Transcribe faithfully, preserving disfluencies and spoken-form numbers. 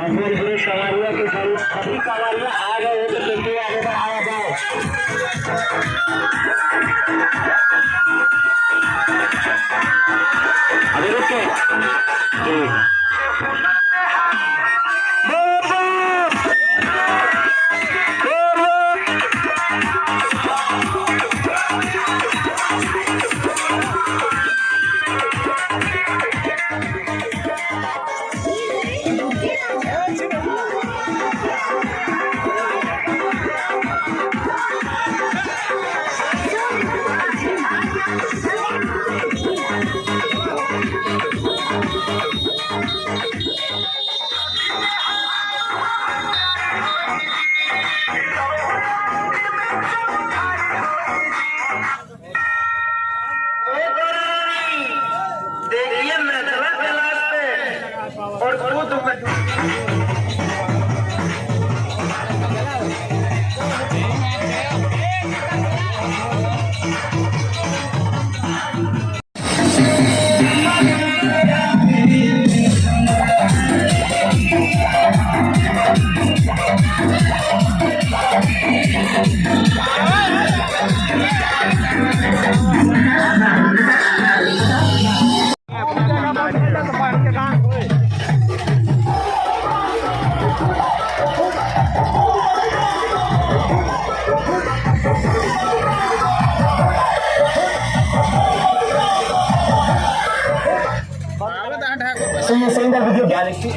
अपने अपने सवारियों के साथ सभी सवारियां आ गए हैं, तो कृपया आगे बढ़ाया जाए। अभी रुक के। जी। देखिए, नचला के लाश पे और खुद So ये सिंगल वीडियो गैलेक्सी।